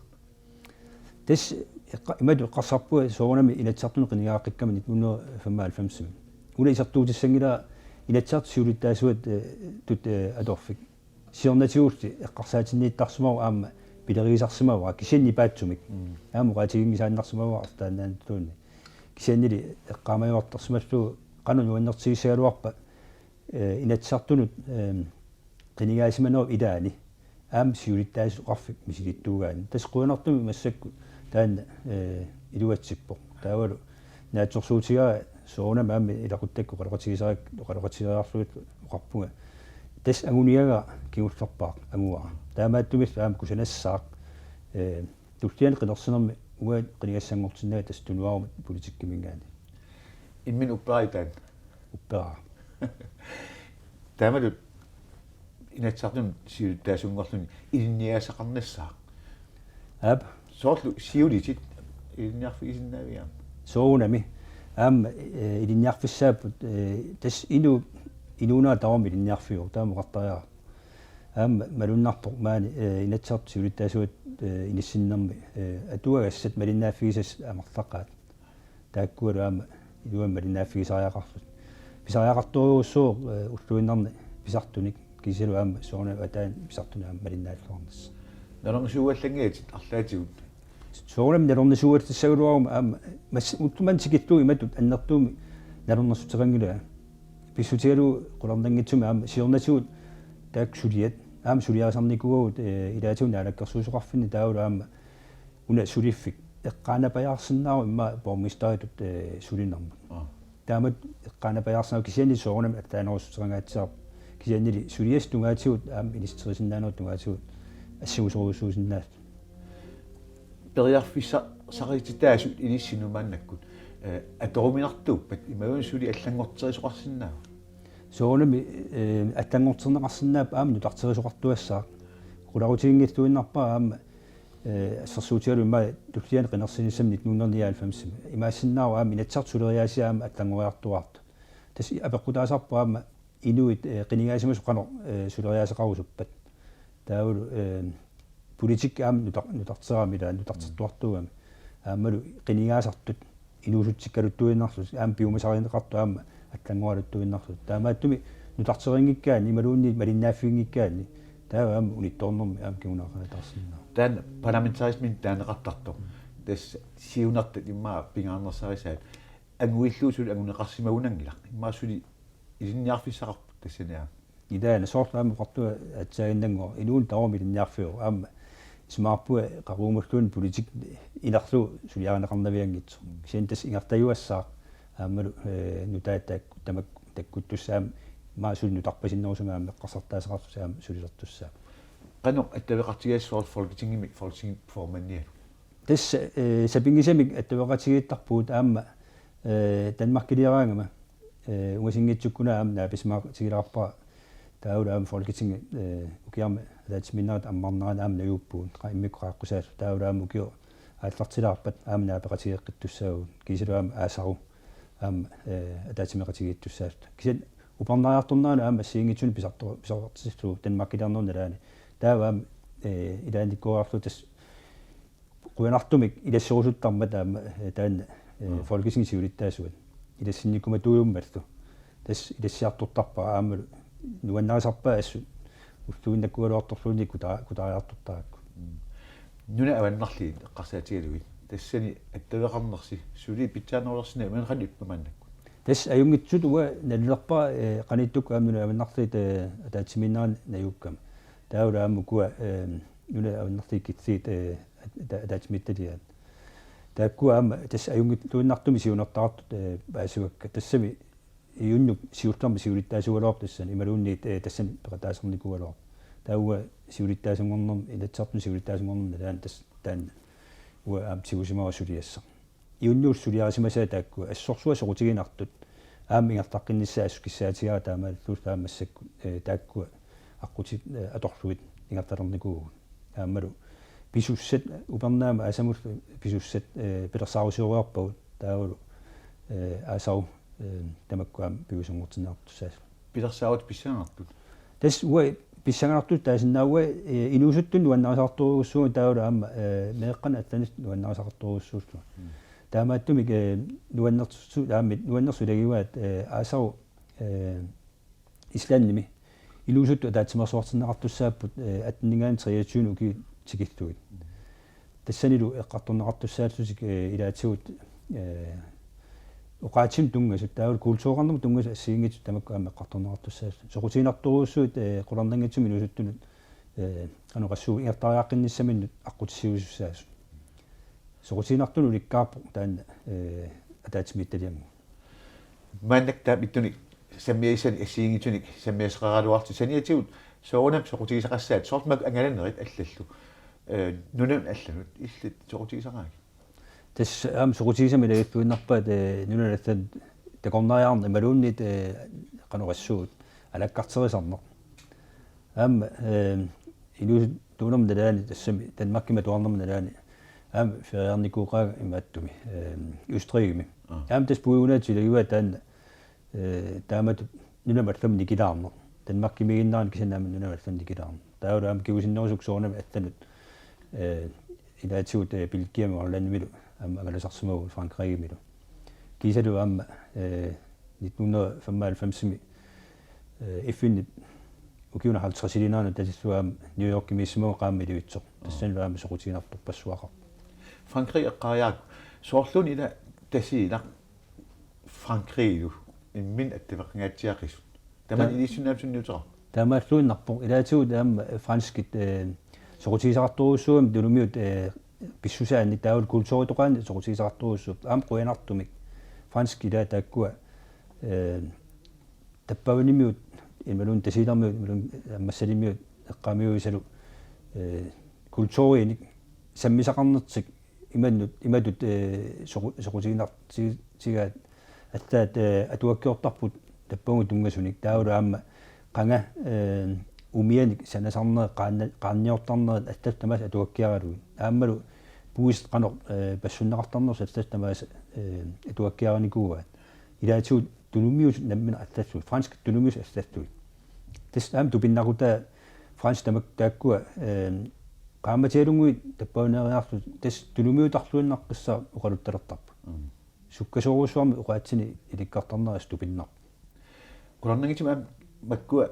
Tassa eqqa-, imatut eqqarsarpunga soorunami Inatsisartunut qinigaaqqikkamma nitten hundrede og femoghalvfemsimi. Una isertuutissanngilara Inatsisartut siulittaasuat, eh, tut, eh, atorfik. Siornatigulli eqqarsaatinniittarsimavoq aamma pilerigisarsimavara kisianni nipaatsumik. Mm. Aamma oqaatiginngisaannarsimavara arlaannaanittuunni. Kisiannili eqqaamajuartarsimallugu qanoq nuannertigissagaluarpa, eh, Inatsisartunut, eh, qinigaasimanerup ilaani aamma siulittaasoqarfik misilittuugaanni. Tassa qujanartumik massakkut taanna, eh, iluatsippoq. Taavalu naatsorsuutigaara soorunami aamma ilaquttakka oqaloqatigisari-, oqaloqatigeriarlugit oqarpunga: Tassa anguniagara kingullerpaaq anguara. Taamaattumillu aamma kusanassaaq, eh, tulliani qinersinermi uanga qinigassanngortinnanga tassa tunuaruma politikkiminngaanniit. Imminut upperaat taanna? Upperaara. Taamatut Inatsisartunut siulittaasunngorluni ilinniagassaqarnissaaq. Aap. Soorlu siulitit ilinniarfigisinnaaviuk? Soorunami. Aamma, eh, ilinniarfissaapput, eh, tassa inu-, inuunera tamarmi ilinniarfiuvoq, taama oqartariaqarpoq. Aamma malunnarpoq maani, eh, Inatsisartut siulittaasuat, eh, inissinnermi, eh, atuagassat malinnaaffigisassat amerlaqaat. Taakkualu aamma iluamik malinnaaffigisariaqarlutik. Pisariaqartorujussuuvoq, eh, ulluinnarni pisartunik, kisianni aamma soorunami ataani pisartunik aamma malinnaalluarnissaq. Nalornisuuallanngilatit arlaatigut? Soorunami nalornisuuallassagaluaruma aamma mas-, ullumimut tikillugu imatut annertuumik nalornissuteqanngilanga. Pissutigalugu qularnanngitsumik aamma siornatigut taakku suliat aamma suliarisarnikuuagut, eh, ilaatigut naalakkersuisoqarfinni taavalu aamma una suliffik eqqaanapajaarsinnaavoq immaqa borgmesteritut, eh, sulinermut. Aa. Taamatut eqqaanapajaarsinnaavoq kisianni soorunami allaanerussuteqangaatsiarpoq. Kisiannili suliassat tungaatigut aamma inissiserisinnaanerup tungaatigut assingusorujussuusinnaallutik. Periarfissaqartitaasut inissinnut maannakkut. Eh, atoruminartuuppat imaluunniit suli allanngorterisoqarsinnaava? Soorunami, eh, allanngorterneqarsinnaapput aamma nutarterisoqartuassaaq. Qularutiginngilluinnarpara aamma, eh, assersuutigalugu immaqa tulliani qinersinissamut nitten hundrede nioghalvfems. Imaassinnaavoq aamma Inatsisartut suleriaasia aamma allanngoriartuaartut. Tassa apeqqutaasarpoq aamma inuit, eh, qinigaasimasunik qanoq, eh, suleriaaseqarusuppat. Taavalu, eh, politikki aamma nutar-, nutarterami ilaa nutartertuartuugami. Aammalu qinigaasartut inuusutsikkaluttuinnarlutik aamma piumasarineqartut aamma allanngoraluttuinnarlutik. Taamaattumik nutarteriinngikkaanni imaluunniit malinnaaffiginngikkaanni taava aamma unittoornermi aamma kinguneqartarsinnaavoq. Taanna parlamentarismimik taaneqartartoq. Tassa siunertat immaqa pingaarnersarisaat anguillugu suli anguneqarsimagunanngilaq. Immaqa suli ilinniarfissaqarput tassani aamma. Ilaana soorlu aamma oqartunga aatsaannguaq inuuneq tamarmi ilinniarfiuvoq aamma isumaqarpunga qaqugumulluunniit politikki inerlugu suliarineqarnavianngitsoq. Kisianni tassa ingerlajuassaaq aammalu, eh, nutaat taakku tamakku takkuttussat aamma immaqa suli nutarpasinnerusumik aamma eqqarsartaaseqarlutik aamma sulilertussaapput. Qanoq attaveqartigigassat soorlu Folketingimi Folketingets formand? Tassa, eh, sapinngisamik attaveqatigiittarpugut aamma, eh, Danmarkiliaraangama, eh, ungasinngitsukkununa aamma naapissimaaqatigiilaarpara taavalu aamma Folketingimi, eh, ukiarmi ataatsimiinnerata ammarnerani aamma najuuppugut qa-, immikkut qaaqqusaarluta taavalu aamma ukiut aallartilaarpat aamma naapeqatigeeqqittussaavugut kiisalu aamma aasaru aamma, eh, ataatsimeeqatigiittussaalluta. Kisianni upernariartornerani aamma assigiinngitsunik pisarto-, pisartortillugu Danmarkiliarnerup nalaani. Taava aamma, eh, ilaannikkooriarlugu tassa qujanartumik ilasserusuttarmat aamma, eh, taanna, eh, Mm. Folketingip siulittaasuat. Ilassinnikkumatuujummallu. Tassa ilassiartortarpara aammalu nuannarisarpaat assut ulluinnakkuugaluartorluunniit kuta-, kutaariartortarakku. Mm. Nunat avannarliit eqqarsaatigalugit. Tassani attaveqarnersi suli pitsaanerulersinnaava imaluunniit qanoq ippa maannakkut? Tassa ajunngitsutut uanga nalilerpara, eh, qanittukkut aamma nunat avannarliit, eh, ataatsimiinnerani najuukkama. Taavalu aamma ukua, eh, nunat avannarliit killiit, eh, at-, ata-, ataatsimiititaliaat. Taakkua aamma tassa ajunngilluinnartumik siunertarattut, eh, paasivakka. Tassami Iunnuk siullermik siulittaasuugaluarpoq tassani imaluunniit, eh, tassani peqataasarnikuugaluarpoq. Taava uanga siulittaasunngornermi, Inatsisartuni siulittaasunngornermi nalaani tassa taanna uanga aamma tigusimavara suliassaq. Iunnuusoq suliarisimasaat taakkua assorsuaq soqutiginartut aamma ingerlaqqinnissaat assut kissaatigaara taamaalilluta aamma massakkut, eh, taakkua aqqutit, eh, atorlugit ingerlalernikuuvugut. Aammalu pisussat upernaama aasamullu pisussat, eh, pilersaarusioriarpagut taavalu, eh, aasaru, eh, tamakku aamma piviusunngortinneqartussaasoq. Pilersaarut pissanganartut? Tassa uanga pissanganartut taasinnaavunga, eh, inuusuttunut nuannarisaqartorujussuuvunga taavalu aamma, eh, meeqqanut allanut nuannarisaqartorujussuullunga. Mm. Taamaattumik, eh, nuannersu-, aamma nuannersut ilagivaat, eh, aasaru, eh, Islandimi inuusuttut ataatsimeersuartinneqartussaapput, eh, attenninngaanniit treogtyvenik ukiut tikillugit. Tassanilu eqqartorneqartussaallutik, eh, ilaatigut, eh, oqaatsinut tunngasut, taavalu kultureqarnermut tunngasut assigiinngitsut tamakku aamma eqqartorneqartussaallutik. Soqutiginartorujussuit, eh, qularnanngitsumik inuusuttunut, eh, qanoq oqassuunga ingerlariaqqinnissaminnut aqqutissiuisussaasut. Soqutiginartunut ulikkaarpoq taanna, eh, ataatsimiititaliami. Maannakkut taava ittunik sammiassat assigiinngitsunik sammiassaqaraluarlutit saniatigut soorunami soqutigisaqassaat soorlu makku angalanerit allallu. Eh, nunanut allanut illit soqutigisaqaagit? Tassa aamma soqutigisama ilagilluinnarpaat, eh, nunanut allanut takornariarneq imaluunniit, eh, qanoq oqassuunga alakkarterisarneq. Aamma, eh, inuusuttuunerma nalaani tassami Danmarkimi atuarnerma nalaani aamma feriarnikuugaanga imaattumik, eh, Østrigimi. Aa. Aamma tassa puigunaatut ilagivaat taanna, eh, taamatut nunamut allamut nikilaarneq. Danmarkimiiginnarani kisianni aamma nunamut allamut nikilaarneq. Taavalu aamma kingusinnerusukkut soorunami allanut, eh, ilaatigut, eh, Belgiami Hollandimilu aamma angalasarsimavugut Frankrigimilu. Kiisalu aamma, eh, nitten hundrede femoghalvfemsimi, eh, F N-ip ukiunut halvtredsiliinerannut tasissua aamma New Yorkimiissimavugut qaammat ilivitsoq. Tassanilu aamma soqutiginartorpassuaqarpoq. Frankrig eqqaariarakku. Soorluuna ila Tasiilaq Frankrigilu imminut attaveqangaatsiaqisut. Tamanna Ta- ilissinnaamik sunniuteqarpa? Taamaalluinnarpoq. Ilaatigut aamma franskit, eh, soqutigisaqartorujussuugamik tunumiut, eh, pissusaannik taavalu kulturitoqaannik soqutigisaqartorujussuupput. Aamma qujanartumik franskit ilaat taakkua, eh, tappavanimiut imaluunniit Tasiilarmiut imaluunniit Ammassalimiut eqqaamiuisalu, eh, kulturiinik sammisaqarnertik Imannut, imatut, eh, soqu-, soqutiginartigaat allaat, eh, atuakkiortarput tappavunga tunngasunik. Taavalu aamma qanga, eh, umianik sanasarnerit qaanna-, qaanniortarnerit allallu tamaasa atuakkiaralugit. Aammalu puisit qanoq, eh, passunneqartarnersut allallu tamaasa, eh, atuakkiarinikuuaat. Ilaatigut tunumiusut namminneq allallutik. Franskit tunumiusut allallutik. Tassa aamma tupinnaqutaa franskit tamakku taakkua, eh, qaammatialunnguit tappavaniinnarlutik. Tassa tunumiutarluinnaqqissaaq oqaluttalertarput. Mm. Sukkasoorujussuarmik oqaatsini ilikkartarnera assut tupinnarpoq. Qularnanngitsumik aamma makkua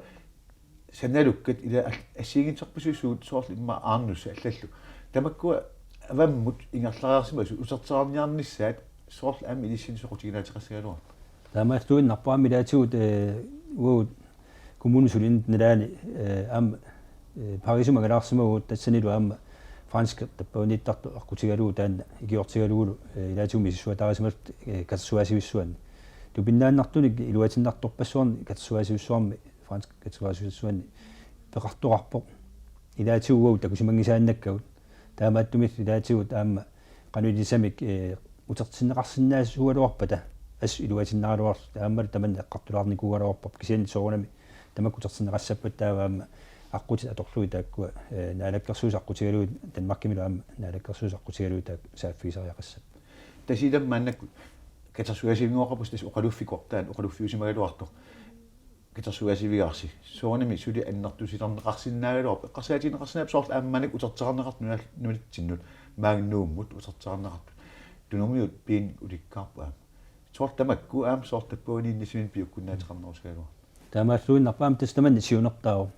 sanalukkat ila al-, assigiinngitsorpassuit soorlu immaqa Aarnus allallu. Tamakkua avammut ingerlariarsimasut uterteqqinniarnissaat soorlu aamma ilissinnut soqutiginaateqassagaluarput. Taamaattuinnarpoq aamma ilaatigut, eh, uagut kommunip sulinerup nalaani, eh, aamma, eh, Parisimi angalaarsimavugut tassanilu aamma franskit tappavaniittartut aqqutigalugu taanna ikiortigalugulu, eh, ilaatigut misissuataarisimallutik, eh, katersugaasivissuanni. Tupinnaannartunik iluatinnartorpassuarnik katersugaasivissuarmi, franskit katersugaasivissuanni peqartoqarpoq. Ilaatigut uagut takusimanngisaannakkagut. Taamaattumillu ilaatigut aamma qanoq ilisamik, eh, utertinneqarsinnaasuugaluarpata assut iluatinnaraluarluta aammalu tamanna eqqartulaarnikuugaluarparput kisianni soorunami tamakku utertinneqassappata taava aamma aqqutit atorlugit taakkua, eh, naalakkersuisut aqqutigalugit Danmarkimilu aamma naalakkersuisut aqqutigalugit taakku saaffigisariaqassapput. Tasiilam maannakkut katersugaasivinngoqqapus tassa oqaluffik kortaan oqaluffiusimagaluartoq. Katersugaasivigaarsi. Soorunami suli annertusilerneqarsinnaagaluarpoq. Eqqarsaatigineqarsinnaavoq soorlu aamma maannakkut uterteqqinneqartut nunal-, nunatsinni. Maanga Nuummut uterteqqinneqartut. Tunumiut piinik ulikkaarput aamma. Soorlu tamakku aamma soorlu tappavaniinnissaminnut piukkunnaateqarnerusukkaluarput. Taamaalluinnarpoq aamma tassa tamanna siunertaavoq.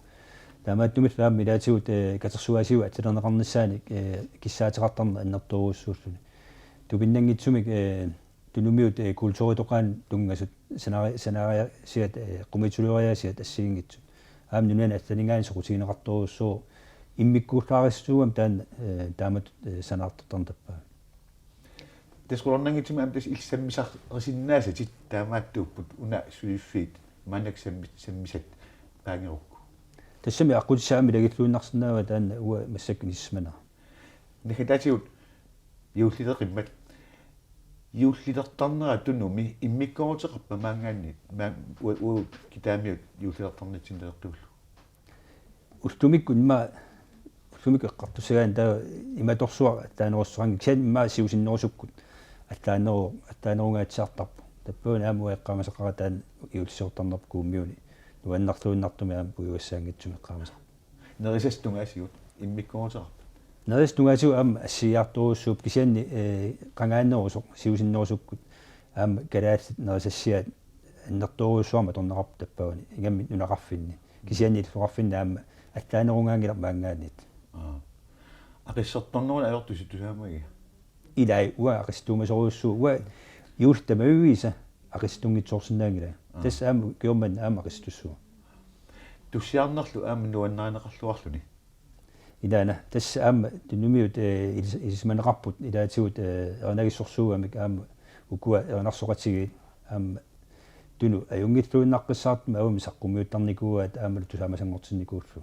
Taamaattumillu aamma ilaatigut, eh, katersugaasiviup attalerneqarnissaanik, eh, kissaateqartarneq annertoorujussuulluni. Tupinnanngitsumik, eh, tunumiut, eh, kulturitoqqaannut tunngasut sanari-, sanariasiat, eh, qumitsuluariasiat assigiinngitsut. Aamma nunani allaninngaanniit soqutigineqartorujussuuvoq immikkuullarissuugami taanna, eh, taamatut, eh, sanaartortarneq tappavani. Tassa qularnanngitsumik aamma tassa illit sammisarisinnaasatit taamaattuupput una suliffiit maannakkut sammi-, sammisat paangerukku. Tassami aqqutissaq aamma ilagilluinnarsinnaavaa taanna uanga massakkut inissisimanera. Naggataatigut juullileqimmat. Juullilertarnera Tunumi immikkooruteqarpa maanngaanniit? Maa-, u-, u-, kitaamiut juullilertarnitsinni naleqqiullugu. Ullumikkut immaqa, ullumikkut eqqartussagaanni taava imatorsuaq allaanerussuteqanngilaq kisianni immaqa siusinnerusukkut allaaneru-, allaanerungaatsiartarpoq. Tappavani aamma uanga eqqaamasaqaara taanna juullisiortarnerput Kuummiuni. Nuannerluinnartumik aamma puigugassaanngitsumik eqqaamasarpoq. Nerisassat tungaasigut immikkooruteqarpat? Nerisassat tungaasigut aamma assigiiartorujussuupput kisianni, eh, qangaanerusoq siusinnerusukkut aamma kalaallit nerisassiaat annertoorujussuarmik atorneqarput tappavani ingammik nunaqarfinni. Kisianni illoqarfinni aamma allaanerungaanngilaq maanngaanniit. Aa. Aqissertorneruna ajortusi tusaamagia? Ilai uanga aqissertuumasorujussuuvoq uanga juullit tamaviisa aqissertunngitsoorsinnaanngilanga. Aa. Tassa aamma ukiormanna aamma aqissertussuuvoq. Tussiarnerlu aamma nuannarineqarluarluni. Ilaana, tassa aamma tunumiut, eh, ilis-, ilisimaneqarput ilaatigut, eh, erinagissorsuugamik aamma ukua erinarsoqatigiit aamma Tunut ajunngilluinnaqqissaartumik avammi saqqummiuttarnikuuaat aammalu tusaamasanngortinnikuullugu.